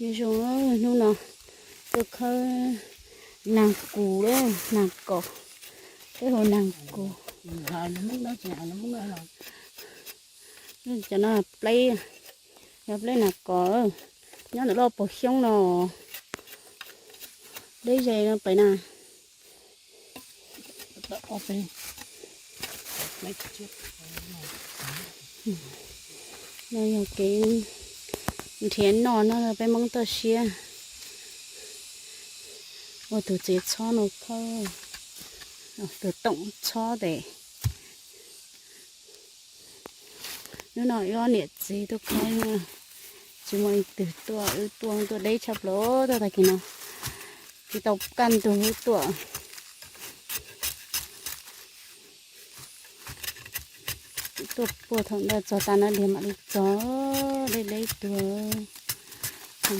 Zoo, hnub no tuaj khawb nag kus, nag kos, peb hu nag kus. Cov no pleb, yog pleb nag kos, nyob ntawm lub pob xyoob no, deb ze no pem na. No yog kev nrhiav noj no peb Hmoob toj siab. Ua tus txiv txhob no khawb, tus toom txhob tes. Hnub no wb ob niam txiv tuaj khawb, tsis muaj leej twg tuaj, wb tuaj tuaj deb tshaj plaws tuaj tag kis no, tsis tau kaj ntug wb tuaj. Tuaj puag thaum ntawd txog tas na, liag mam li txog, deb deb tuag,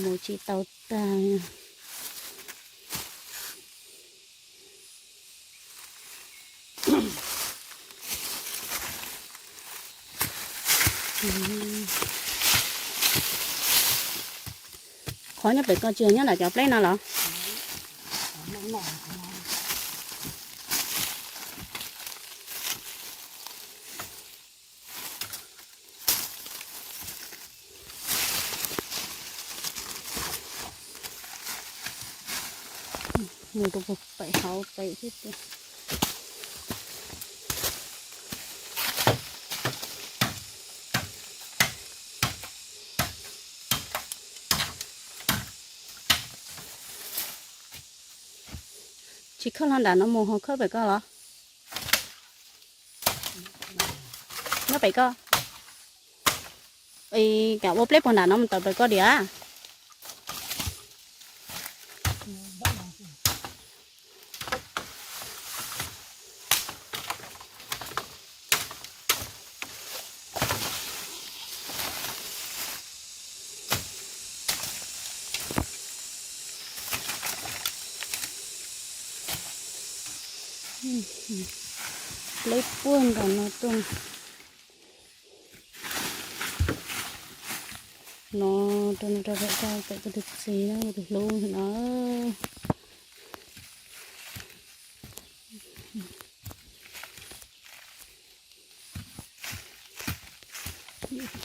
mus tsis tau tag. Qhov nyob pem ko tsis yog nyob ntawm cov pleb no los? Mus rau pem hauv pem thiab tiag. Tsis khawb hlo nram no mus, ho khawb pem ko los? Nyob pem ko. Cas ua pleb puag nram no mus tawm pem ko diam? Pleb puag nram no tuaj. No, rau no rau pem ko, pem kuv tus txiv na, kuv tus hlub no.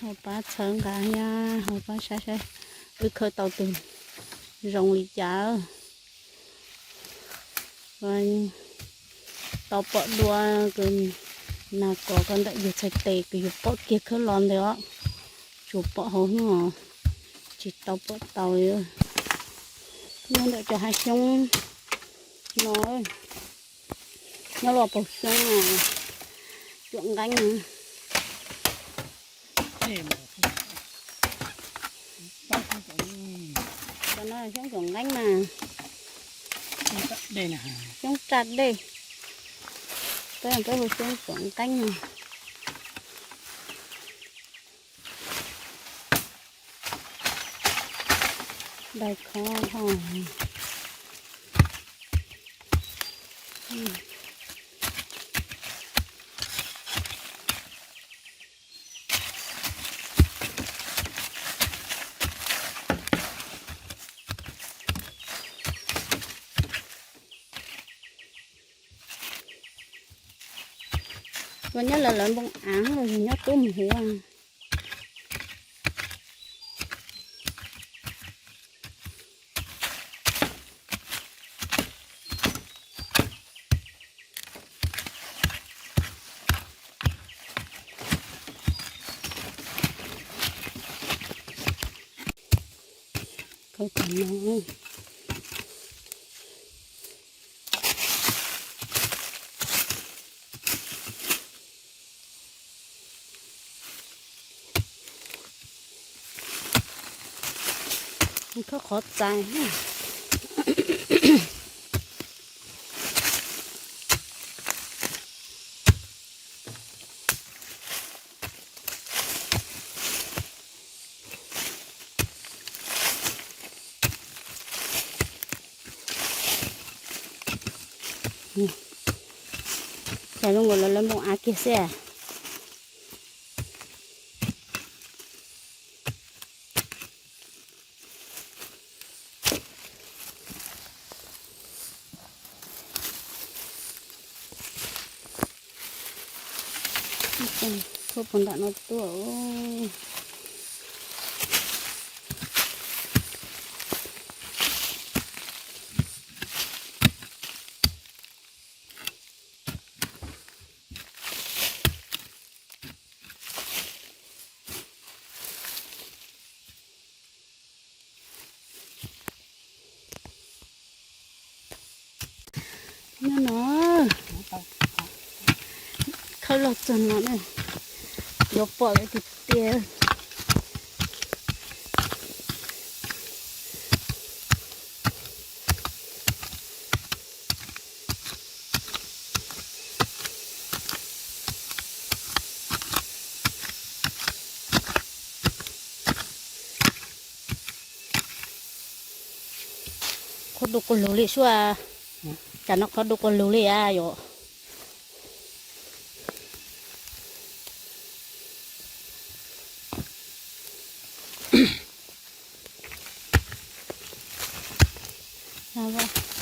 Ho pab txhawb nqa thiab ho pab saib saib wb khawb tau tus zoo li cas. Tau pom dua kws nag kos ko ntawm yus txhais tes kws yus pom kiag khawb los ntawd os, tsuas pom hauv hnub os, tsis tau pom tau li. Nyob ntawm cov hav xyoob no, nyob lub pob xyoob cuam nqeeb. Cov no xyoob cuam nqeeb mas, xyoob tsaj dej, peb hu xyoob cuam nqeeb no. Dai khov ho. Los nyob lawv lawv npoo av los yog nyob tub mus huv. Khawb kom no. Khawb qhov txais. Cas zoo nkaus lawv lawv npoo av kiag xwb. Thauj puag nram no tuaj. Nyob no, khawb los txog no na, yuav pom lawm tiag tiag. Qhov du quas lug li sua, cas no qhov du quas lug li a yom.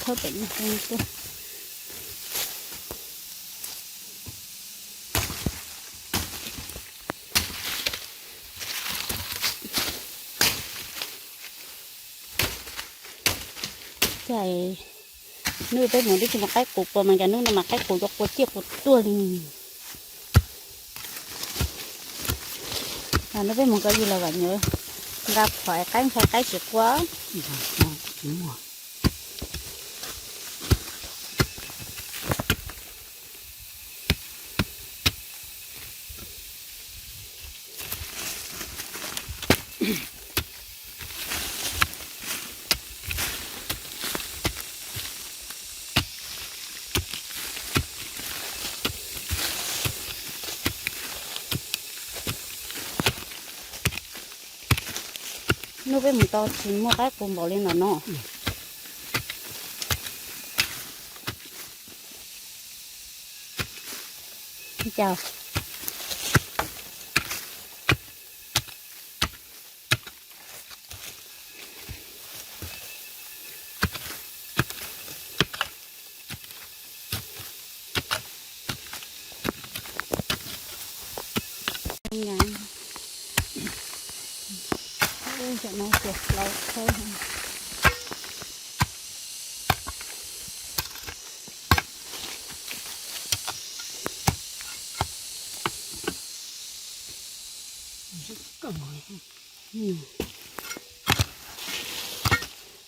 Thawb pem no tuaj. Cas hnub peb mus twb tsis muaj qaib qus qua mas cas hnub no mas qaib qus rau qua ciaj qua tuag li. Hnub peb mus kov yig los vam nyuv nqa phom qaib ntshai qaib tsis qua. Hnub peb mus tau tsis muaj qaib qus npaum li ntawm no. Cas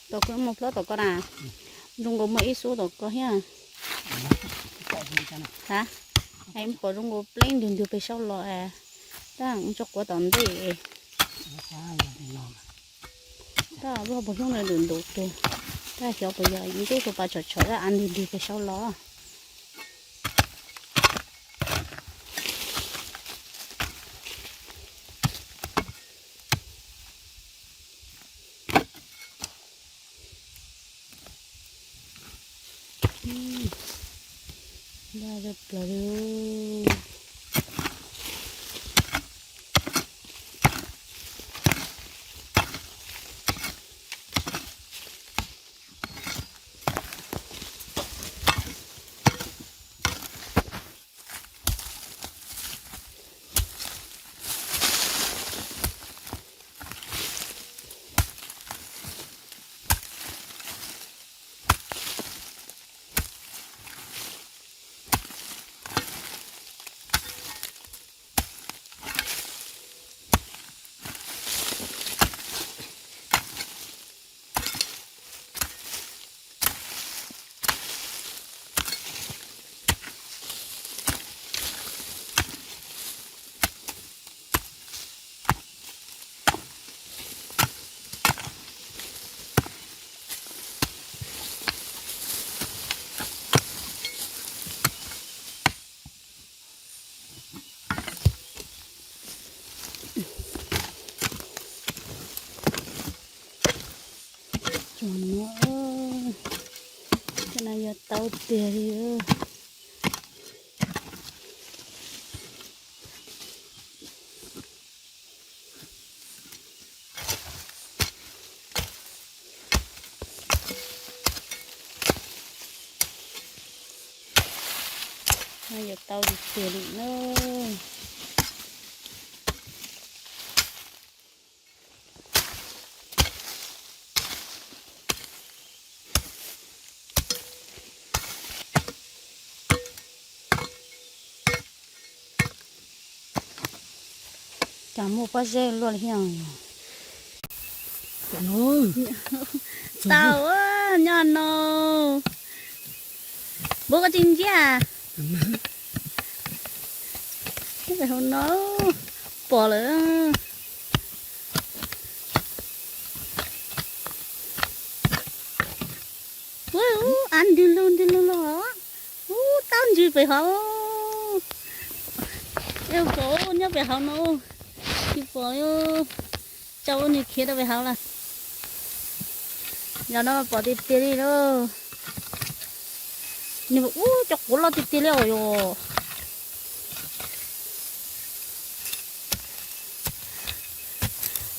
Tom koj muaj plaub tom koj na, zoo nkaus muaj ib xub tom koj thiab. Ha, es muaj qhov zoo nkaus pleeb ntug ntug pes saud los, tab tso quav tom ntej. Tab lub puas hnub no ntuj ntuj kawg, tab xyov puas yog ntub tus pas tshov tshov tab av ntug ntug pes saud los. Daj daj plaws li. Tsuag no, cov no yog tau tiag li. No yuav tau tiag tiag li na. Muaj pob zeb luaj li thiab. Tau, nyob no. Npua koj tsis ntsiab? Hauv no pom lawm. Ua, ua, av ntws lug ntws lug los. Ua, taub ntsws pem hauv. Ej, pom nyob pem hauv no. Tsis pom, tsau ua nws khiav rau pem hauv lawm. Yog no pom tiag tiag li lauj. Nws ua cov quav loj tiag tiag li os yog.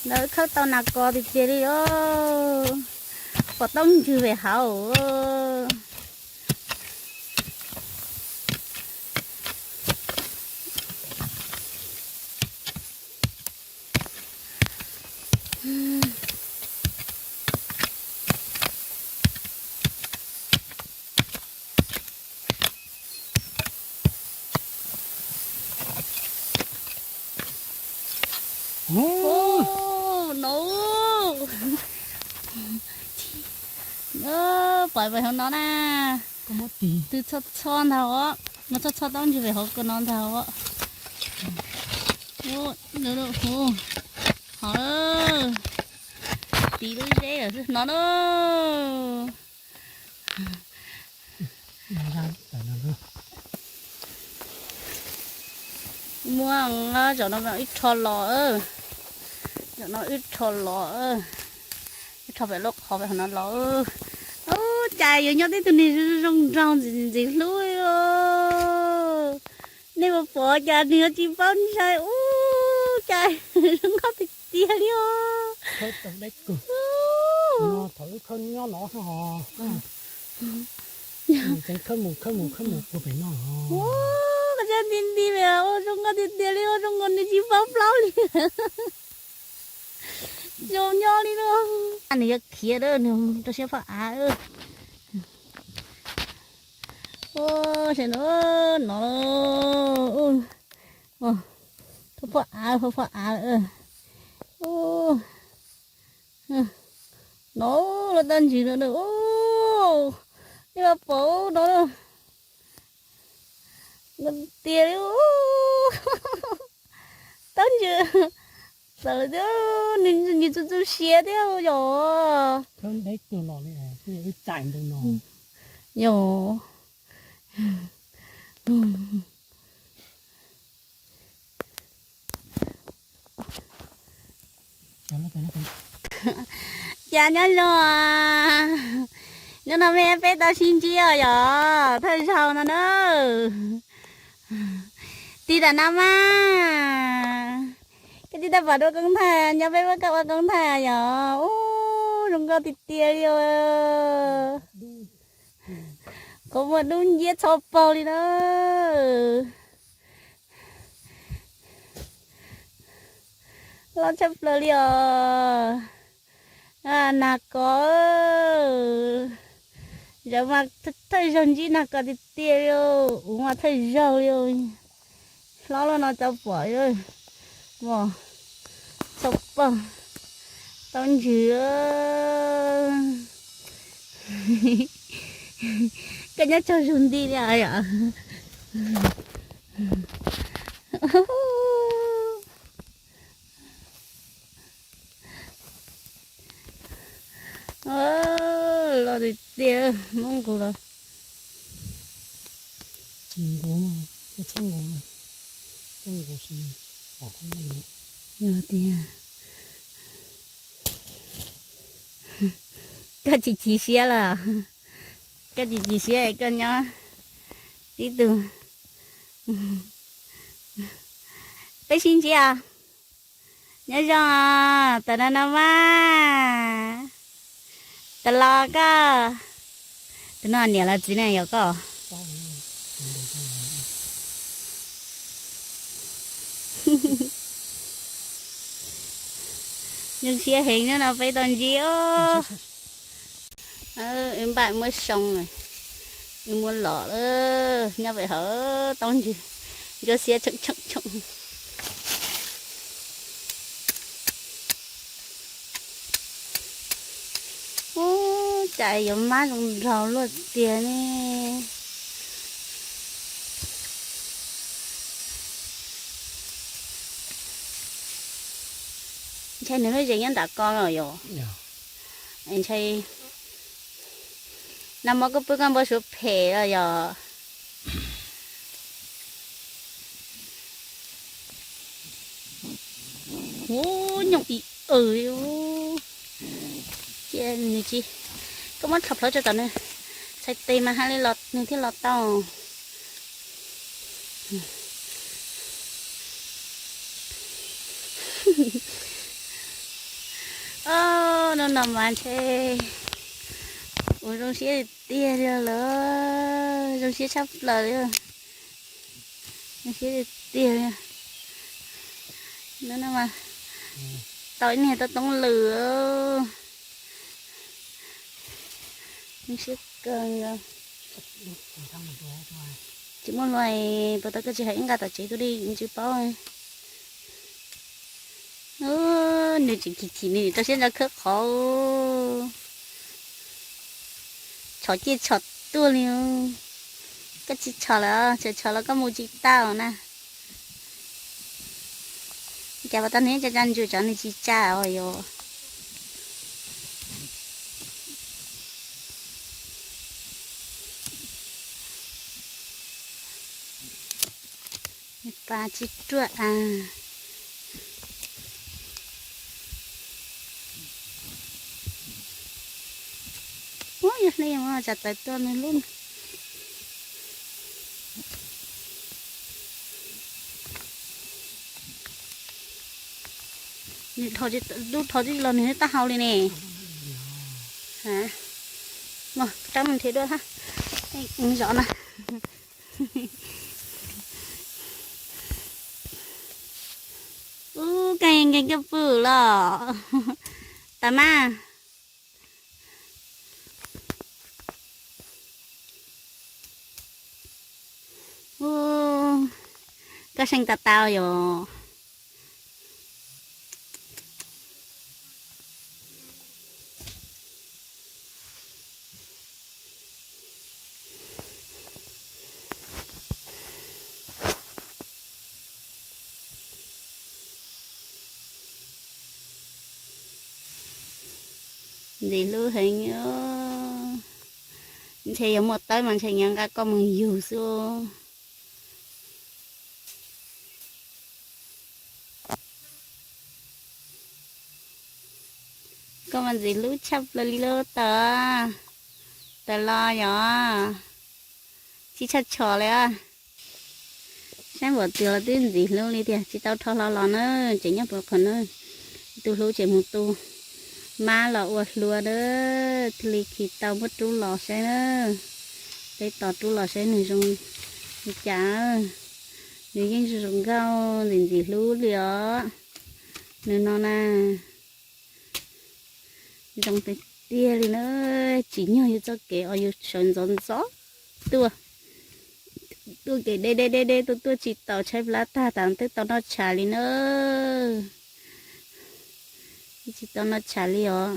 Ntawd khawb tau nas kos tiag tiag li os. Pom taub ntsws pem hauv. No, pom pem hauv no na. Twb txhob txhob ntag os, no txhob txhob taub ntsws pem hauv ko no ntag os. Hov, tiv lub zeb lawm xwb no na. Muab zaum no ib rho los, zaum no ib rho los, ib rho pem lub qhov pem hauv no los. Ub, cas yuav nyob tib tug niag zoo nraug ntxim ntxim hlub. Nej puas pom cas nws yuav tsis paub ntshai ub, cas zoo nkauj tiag tiag li os. Thaum wb khawb nyob no, tseem khawb mus khawb mus khawb mus puag pem no. Ua, koj tsav nti nti li, ua zoo nkauj tiag tiag li, ua zoo nkauj nws tsis paub plaub li. Zoo nyob li no. Nws yuav khiav lawm, nws rau siab phoj av. Ua, saib no, no, phoj phoj av, phoj phoj av lawm. No, lub taub ntsws no, nej puas pom no, no tiag li. Taub ntsws txawm li thiab, nws txu txu siab thiab yom. Yog. Cas nyob zoo, nyob no me peb tau sib ntsib os yom, thawj zaug no na. Tig tam no mas, koj tsis tau pom dua koob thaij, nyob peb muab koj ua koob thaij yom. Ub, zoo nkauj tiag tiag li os. Qhov muag dub nciab txho paug li na. Loj tshaj plaws li os. Nas kos, zaum mas thawj zaug ntsib nas kos tiag tiag li, ub mas thawj zaug li. Hlob los no tau pom, txho paug, taub ntsws. Koj nyob tsaug zug nti li yom. Los tiag tiag, muab nqus los. Nqus, txhob nqus, txhob nqus, pom qhov no. Yog tiag. Koj tsis chim siab los? Koj tsis chim siab koj nyob tib tug. Peb sib ntsib os. Nyob zoo, tam no no mas. Tam los koj, tus no niam los txiv ne yog koj? Zoo siab heev no peb tau ntsib os. Wb npaj muab xyoo, wb muab los lawm, nyob pem hauv taub ntsws, ntsuab xiab tsheej tsheej tsheej. cas yuav mab zoo nraug luaj tiag ne. Ntshai nws lub zeem nyob nram ko los yog? Ntshai nag hmo koj pw koj npau suav phem los yog? Ub, nyooj ib w. Cia nws tsis, koj muab tso plhuav tso tom nws, txhais tes mas hais li los nws thiaj los tau. Ub, hnub no mas ntshe kuv zoo siab tiag tiag li lawm, zoo siab tshaj plaws li, zoo siab tiag tiag li. Hnub no mas tau ib niag tau toob lwm, zoo siab kawg li. Tsis muaj luag, puas tau koj tsis hais ib nqa tom tsev tuaj li kuv tsis paub. Nws tseem chim chim nws rau siab ntso khawb qhov, tshom ciaj tshom tuaj li. Koj tsis tshom lawm, tseem tshom los koj mus tsis tau na. Cas puas tau nws tsa tsa ntsws tsov nws tsis tsa os yog. Pas tsis ruaj a. Ub, yog hle mas tsam tawm tuaj nws lub. Nws dhos, lub dhos tib los nws tab hau li ne. Mog, rab mus nrhiav dua hab. Zov na. Ub, koj nkees koj pw los. Tas mas. Ub, koj seej tas tas yog. Ntxim hlub heev, ntshe yuav muaj tawb mas ntshe yuav nqa koj mus yug xwb. Koj mas ntxim hlub tshaj plaws li lub tawm, tawm los yog tsis tshaj tshom li. Saib npaum twg los twb ntxim hlub li tiag, tsis tau rho hlo los na, tseem nyob puag qhov na. Tus hlub tseem mus tu mab los ua hlua na, thiaj li khi tau muab rub los saib na. Peb tos rub los saib nws zoo li cas. Nws yeej zoo zoo nkauj ntxim ntxim hlub li os. Nws no na, zoo tiag tiag li na, tsim nyog yus txoj kev uas yus sawv ntxov ntxov tuaj, tuaj kev deb deb deb deb tuaj tuaj tsis tau tshaib plab tag tas twb tau noj tshais li na. Twb tsis tau noj tshais li os.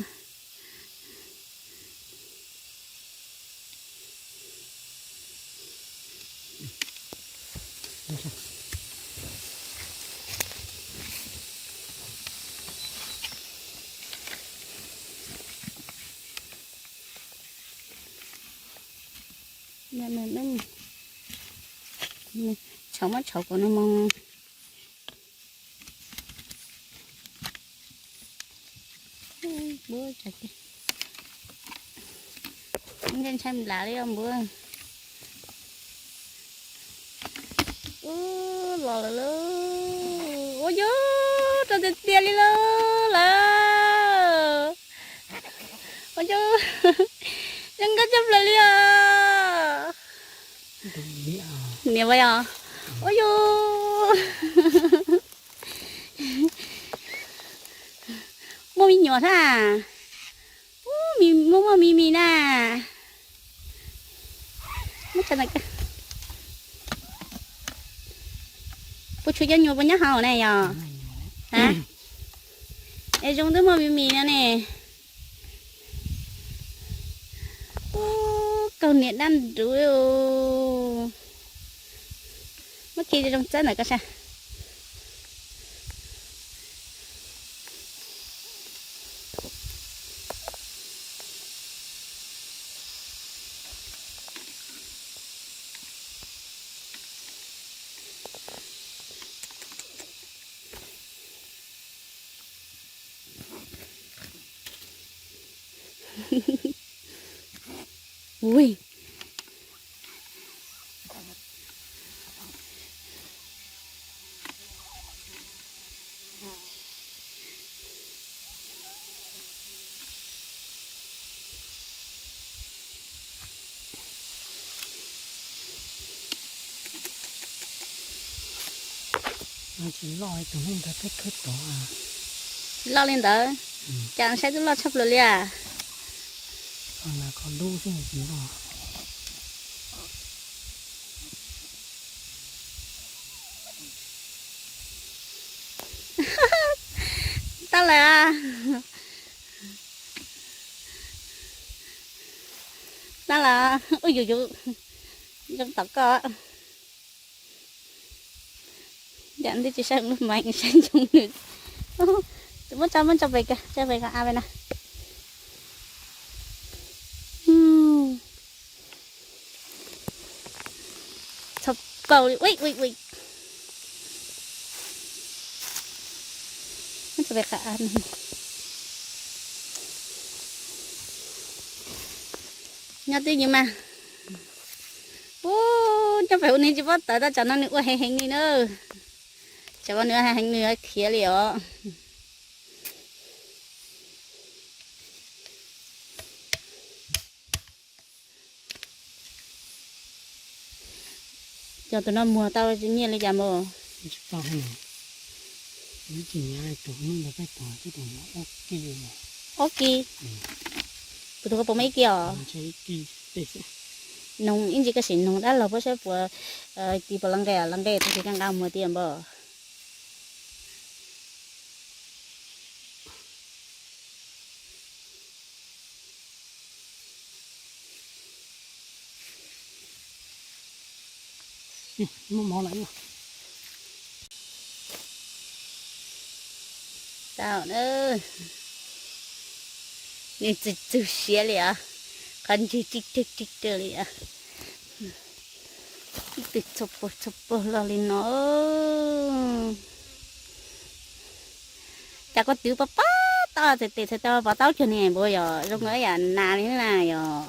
Tshauv muab tshauv kom nws mus. Npua, ntshai nplam li os npua. Ub, los lawm lauj. Ua yog, rau tiag tiag li lauj lawm. Ua yog, zoo nkauj tshaj plaws li os. Niam vas os. Ua yog, muaj me nyuam thiab. Muaj muaj mis mis na. Puas tshuav cov nyuam puas nyob hauv na yog? Es zoo twb muaj mis mis no ne. Niam dab nruv, muab khi zoo txawb ntawm koj sab. Ui, tsis loj, tus neeg ntawd peb khawb tod. Tsis loj li ntawd. Cas saib twb loj tshaj plaws li as. Koj dub xwb tsis loj. Tab lawm, tab lawm, ub yus yus zoo tom koj. Yam ntij tsis saib lub mais saib ncoo nws. Muab tso, muab tso pem, tso pem ko av pem na. Txhob kaus li, ui ui ui. Muab tso pem ko av. Nyob twj ywm mas. Ub, nyob pem ua nws tsis paub tawv, tab tsam no nws ua heev heev li na. Tsam no nws ua heev heev nws khiav li os. Cov tus no muag tau nyiaj li cas mas? Ob kis. Kuv tus koj puas muaj ib kis os? Noog ib ntsis koj sim noog dab laug puab saib puas, tis puas lov nqe, lov nqe tus tsis koj nqa muag tiag npog. Muaj mov lawm. Tau na, nws txwg txwg siav li os, qhov ntswg rig rig rig li os. Ib tug txhua puag txhua puag los li no. Cas koj twv pov pov tau, txhais tes txhais taw pov tau cuag niag npua yog zoo nkaus ib yam nas li na yog.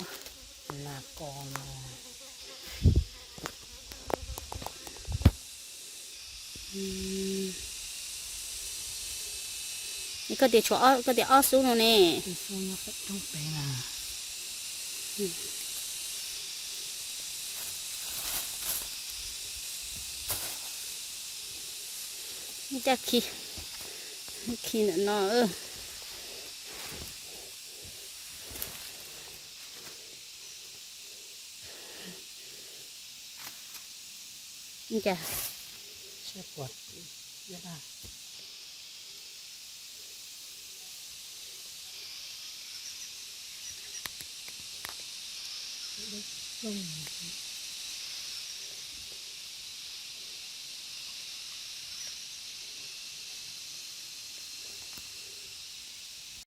Koj tias tshuav, koj tias ob xub no ne. Ib caj khi, khi ntawm no. Cas